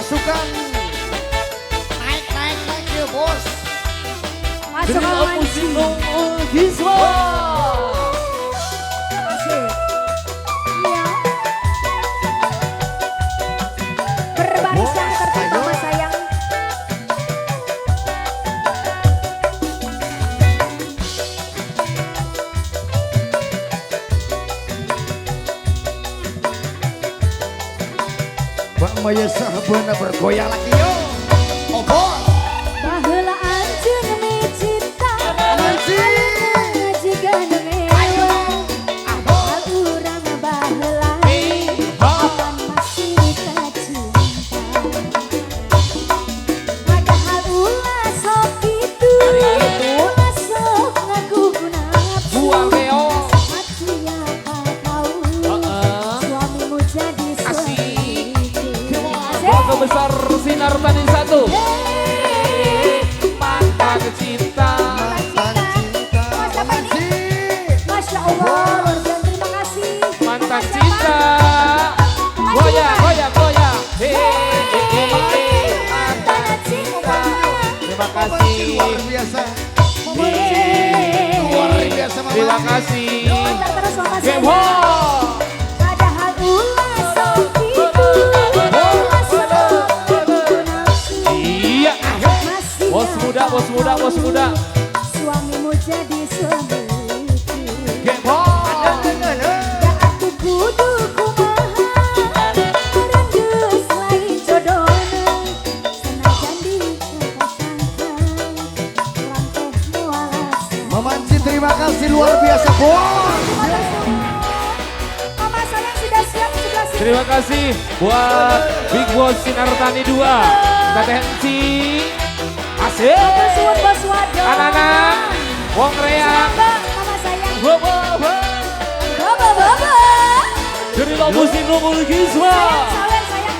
Pasukan naik naik naik ya bos. Pasukan Giswa. Iya. Berbarisan tertib mama sayang. Mbak Maya sahabana bergoyang lagi yo. Obor. Baheula anjeun cinta. Jiga nu ngewa. Hal urang baheula. Apan masih kacinta. Padahal ulah sok kitu. Ulah sok ngaku ku nafsu. Siapa tahu suamimu jadi suami. Keluarga besar Sinar Tani 1. Mantan cinta. Mantan cinta. Siapa ini? Masya Allah, luar biasa, terima kasih. Mantan cinta. Goyang, goyang, goyang. Mantan cinta. Terima kasih. Luar biasa. Luar biasa Mama. Terima kasih. Mantan terus mama Game saya. on. Padahal ulah sok kitu. Ulah sok ngaku ku nafsu. Iya. Masih Bos muda, bos muda, bos muda. Suamimu jadi suamiku. Game on. Da atuh kudu kumaha, merenggeus lain jodona. Senajan disangka-sangka, urang teh moal asa. Mama Anci terima kasih luar biasa bos. Mama sayang sudah siap sebelah sini. Terima kasih buat Big Boss Sinar Tani 2. Teteh Enci. Asik. Matur suwun Bos Wadon. Anak-anak, Wong Reang. Mbak, mama sayang. Bo bo bo. Bobo bobo. Dari Lobu Sinumul Giswa. Sayang sawer sayang.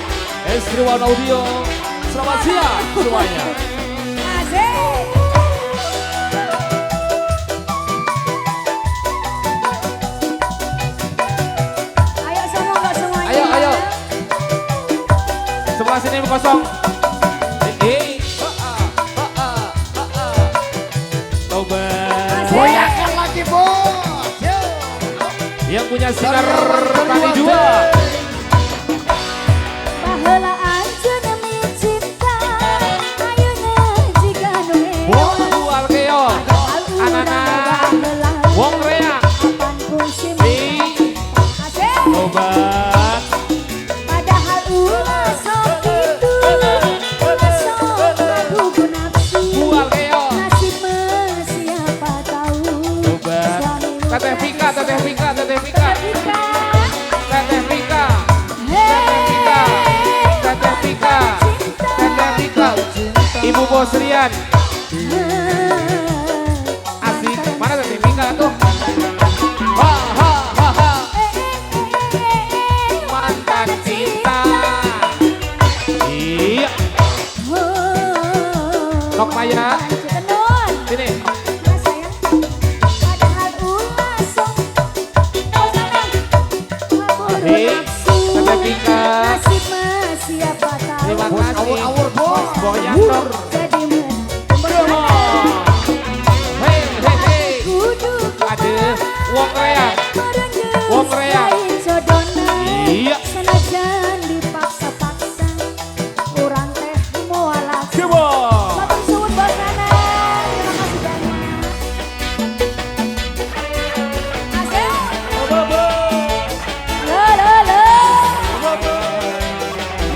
Esriwan Audio. Selamat siang semuanya. Asik. Ayo semua enggak semuanya. Ayo, ayo. Sebelah sini kosong. Tobat. Goyangkan lagi bos. Yo. Yang punya Sinar Tani 2. Baheula anjeun cinta, ayeuna jiga nu ngewa. Bu Alkeo. Anak-anak. Wong Reang. Apan kungsi Asik. Tobat. Padahal ulah sok kitu, ulah sok ngaku ku nafsu. Bu Alkeo. Nasib mah siapa tahu. Tobat. Suamimu Teteh Pika, Teteh Pika, Teteh Pika. Pika. Teteh Pika. Teteh Pika. Teteh Pika. Teteh Pika. Ibu Bos Rian. Asik. Mana Teteh Pika tuh? Ha ha ha ha. Mantan cinta. Iya. Nok Maya. Tenun. Sini. Mas sayang. Padahal ulah sok ngaburu Hei, nafsu. Teteh Pika. Nasib mah siapa tahu. Terima Bos kasih. awur-awur bos. Goyang dong. Jadi Hei hei hei. kudu Aduh, Wong Reang. Wong Reang. lain jodona. Iya. Senajan dipaksa-paksa, urang teh moal asa. Come on. Matur suwun Bos Nanang. Terima kasih banyak. Asik. Lo lo lo.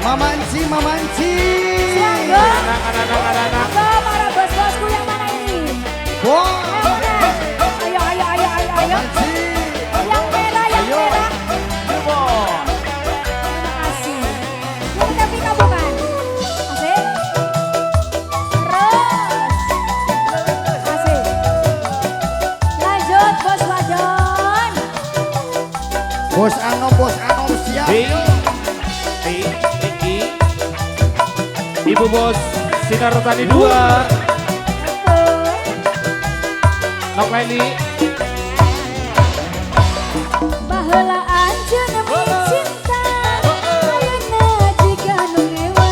Mama Anci, Mama Anci. Monggo. Anak-anak, anak-anak. Monggo para bos-bosku yang mana ini? Bos. Yang mana? Ayo ayo ayo ayo ayo. Mama Anci. Yang merah, yang Ayo. merah. Come on. Terima kasih. Ini tapi bukan. Asik. Terus. Asik. Lanjut Bos Wadon. Bos Anom siap. Hei. Hei, hei. Ibu Bos Sinar Tani 2. Nok Leli. Baheula anjeun cinta, ayeuna jiga nu ngewa.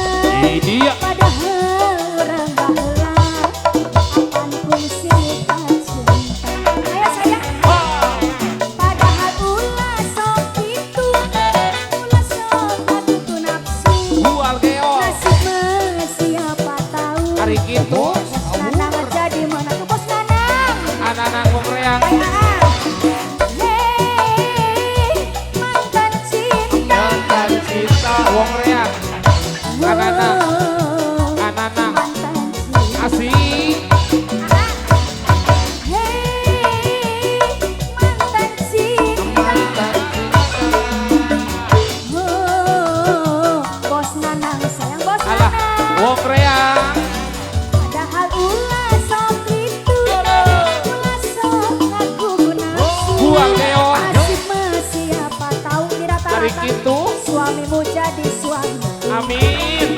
Bos Nanang sayang bos Alah, Nanang. Wong reang. Padahal ulah sok itu, ulah sok ngaku nafsu. Buang keon. Nasib mah siapa tahu di rata-rata. Tarik itu. Suamimu jadi suami. Amin.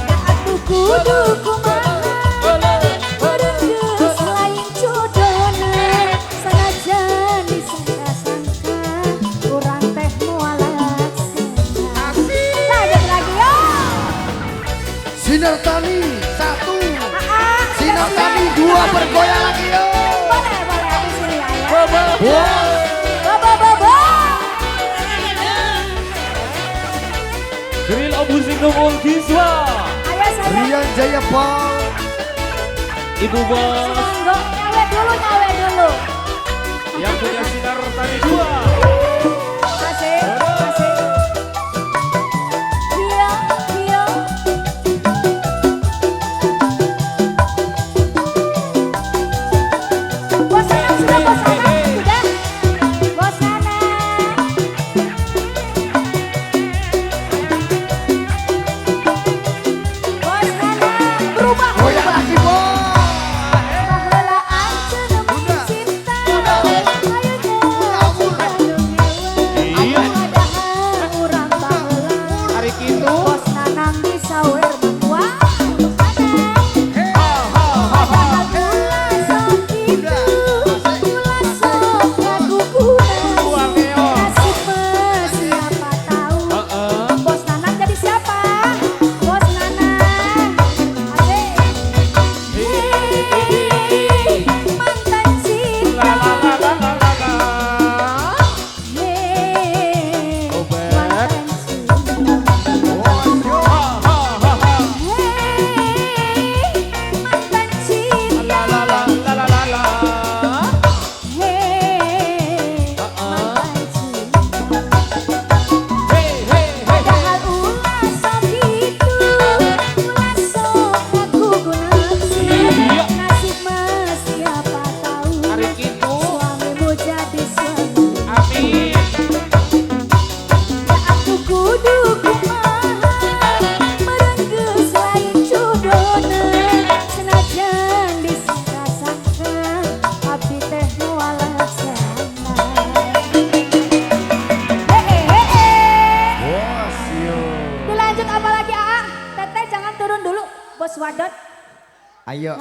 Da atuh kudu kumaha, geus lain jodona. Sanajan disangka-sangka, urang teh moal laksana. Lanjut lagi yo. Sinar Tani 1, Aa, Sinar Tani 2, bergoyang lagi yo. Boleh, boleh aku sini ya. Bos. Bo, bo, bo. Grill Obusing Nungul Giswa. Ayo saya. Rian Jaya Paul. Ibu bos Monggo, nyawe dulu, nyawe dulu. yang punya Sinar Tani 2. Asik, asik. Iya, iya. Bos Nanang sudah, bos Nanang sudah. Bos Nanang. Bos Nanang berubah. Goyang lagi bos. Baheula anjeun cinta, ayeuna sudah Iya. Padahal urang baheula. Hari itu. Bos Nanang disawer mah bos Nanang. Padahal ulah sok kitu, ulah sok ngaku Buang keon. Nasib mah siapa tahu. Heeh. Bos Nanang jadi siapa? Bos Nanang. Asik. Hei, mantan cinta. La la la la la la la. Hei, Obat. mantan cinta. Ha ha ha ha. Hei, mantan cinta. La la la la la la la. Hei, mantan cinta. Hey hey hey. Padahal ulah sok kitu, ulah sok ngaku nafsu. Iya. Nasib mah siapa tahu. Hari itu. Suamimu jadi suami. Amin. Da atuh kudu kumaha, merenggeus lain jodona. Senajan disangka-sangka, abdi teh moal laksana. Hehehe. Bos yo. Dilanjut apa lagi Aa? Teteh jangan turun dulu, Bos Wadot. Ayo.